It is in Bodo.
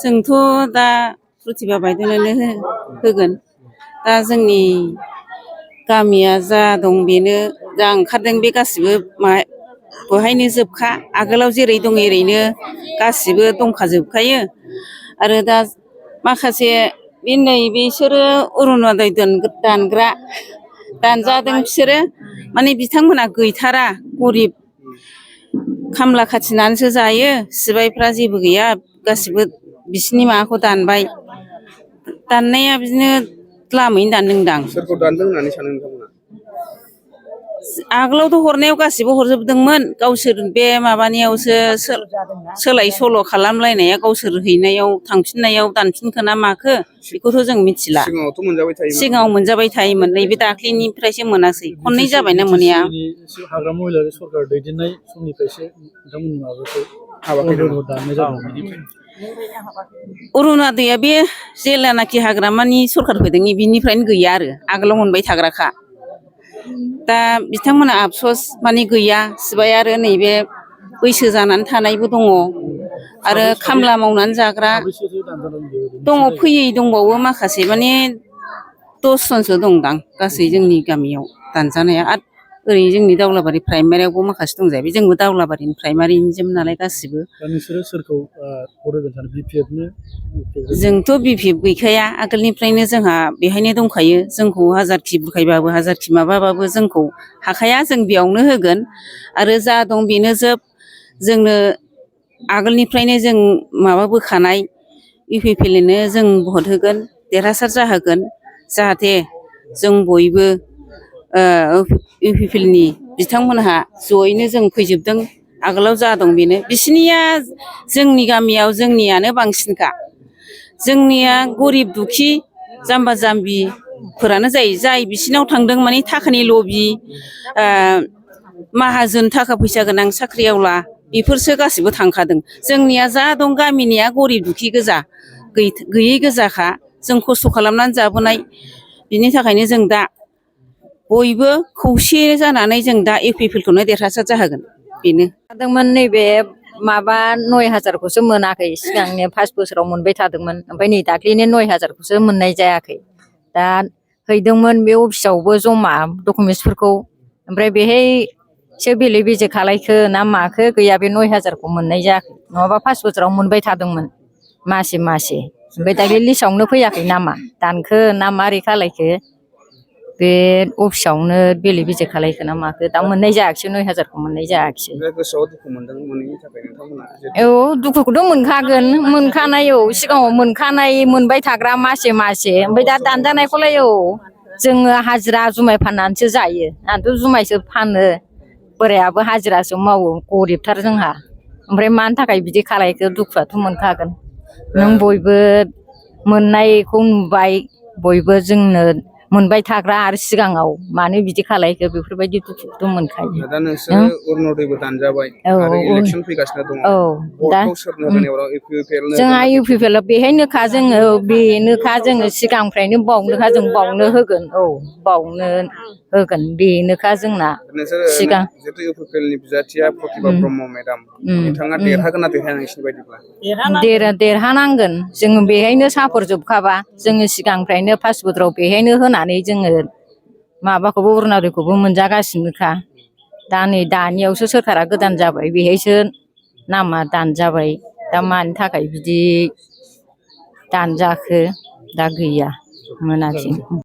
जोंथ' दा प्रतिभा बायद'नोनो होगोन। दा जोंनि गामिया जा दं बेनो जा ओंखारदों बे गासिबो बहायनो जोबखा आगोलाव जेरै दं एरैनो गासिबो दंखाजोबखायो। आरो दा माखासे बे नै बिसोरो अरुनदय दानग्रा दानजादों बिसोरो माने बिथांमोना गैथारा गरिब खामला खाथिनानैसो जायो। सिबायफ्रा जेबो गैया गासिबो बिसिनि माबाखौ दानबाय। दाननाया बिदिनो लामैनो दानदोंदां। सोरखौ दानदों होननानै सानो नोंथांमोना? आगोलावथ' हरनायाव गासिबो हरजोबदोंमोन। गावसोर बे माबानायावसो सोलाय सोल' खालामलायनाया गावसोर हैनायाव थांफिननायाव दानफिनखोना माखो बेखौथ' जों मिथिला। सिगाङावथ' मोनजाबाय थायोमोन। सिगाङाव मोनजाबाय थायोमोन। नैबे दाख्लैनिफ्रायसो मोनासै। खननै जाबायना मोनैया। हाग्रा महिलारि सरकार दैदेननाय समनिफ्रायसो नोंथांमोननि माबाखौ दाननाय जादों। अरुनदया बे जेलानाखि हाग्रामानि सरखार फैदों बिनिफ्रायनो गैया आरो आगोलाव मोनबाय थाग्राखा। दा बिथांमोना आफस'स माने गैया सिबाय आरो नैबे बैसो जानानै थानायबो दङ आरो खामला मावनानै जाग्रा दङ। फैयै दंबावो माखासे माने 10 जनसो दंदां गासै जोंनि गामियाव दानजानाया। आरो ओरै जोंनि दावलाबारि प्राइमारियावबो माखासे दंजायो। जोंबो दावलाबारिनि प्राइमारिनिजोब नालाय गासिबो। दा नोंसोरो सोरखौ भट होगोन सानो? BPFनो? जोंथ' BPF गैखाया आगोलनिफ्रायनो जोंहा बेहायनो दंखायो। जोंखौ हाजारखि बुरखायबाबो हाजारखि माबाबाबो जोंखौ हाखाया। जों बेयावनो होगोन आरो जा दं बेनो जोब। जोंनो आगोलनिफ्रायनो जों माबाबोखानाय UPPनो जों भट होगोन देरहासार जाहोगोन। जाहाथे जों बयबो UPPनि बिथांमोनहा जयैनो जों फैजोबदों। आगोलाव जा दं बेनो बिसिनिया जोंनि गामियाव जोंनियानो बांसिनखा। जोंनिया गरिब दुखि जाम्बा जाम्बिफोरानो जायो। जाय बिसिनाव थांदों माने थाखानि लबि माहाजोन थाखा फैसा गोनां साख्रिआवला बेफोरसो गासिबो थांखादों। जोंनिया जा दं गामिनिया गरिब दुखि गोजा गैयै गोजाखा। जों खस्थ' खालामनानै जाबोनाय। बिनि थाखायनो जों दा बयबो खौसे जानानै जों दा UPPखौनो देरहासार जाहोगोन बेनो। नैबे माबा 9000खौसो मोनाखै। सिगांनि 5 बोसोराव मोनबाय थादोंमोन। ओमफ्राय नै दाख्लैनि 9000खौसो मोननाय जायाखै। दा हैदोंमोन बे अफिसावबो जमा डकुमेन्टसफोरखौ। ओमफ्राय बेहायसो बेले बेजे खालायखो ना माखो गैया बे 9000खौ मोननाय जायाखै। नङाबा 5 बोसोराव मोनबाय थादोंमोन मासे मासे। ओमफ्राय दाख्लै लिस्टआवनो फैयाखै नामा दानखो ना मारै खालायखो बे अफिसावनो बेले बेजे खालायखो ना माखो दा मोननाय जायाखिसै। 9000खौ मोननाय जायाखिसै। गोसोआव दुखु मोनदों मोनैनि थाखाय नोंथांमोना? औ दुखुखौथ' मोनखागोन मोनखानाय। औ सिगाङाव मोनखानाय मोनबाय थाग्रा मासे मासे। ओमफ्राय दा दानजानायखौलाय औ जोङो हाजिरा जुमाय फाननानैसो जायो। आंथ' जुमायसो फानो। बोरायाबो हाजिरासो मावो गरिबथार जोंहा। ओमफ्राय मानि थाखाय बिदि खालायखो दुखुआथ' मोनखागोन। नों बयबो मोननायखौ नुबाय बयबो जोंनो मोनबाय थाग्रा आरो सिगाङाव मानो बिदि खालायखो बेफोरबायदि दुखुखौथ' मोनखायो। दा नोंसोरो अरुनदयबो दानजाबाय आरो इलेक्सन फैगासिनो दङ। भटखौ सोरनो होनायाव UPPनो? जोंहा UPPL बेहायनोखा जोङो बेनोखा जोङो सिगांनिफ्रायनो बावनोखा जों बावनो होगोन। औ बावनो होगोन बेनोखा जोंना सिगां। जिहेतु UPPनि बिजाथिया प्रतिभा ब्रह्म मेडाम बिथाङा देरहागोन ना देरहाया नोंसिनि बायदिब्ला? देरहानांगोन। जोङो बेहायनो सापर जोबखाबा जोङो सिगांनिफ्रायनो 5 बोसोराव बेहायनो होनानै जोङो माबाखौबो अरुनदयखौबो मोनजागासिनोखा। दा नै दानियावसो सोरखारा गोदान जाबाय बेहायसो नामा दानजाबाय। दा मानि थाखाय बिदि दानजाखो दा गैया मोनाखिसै।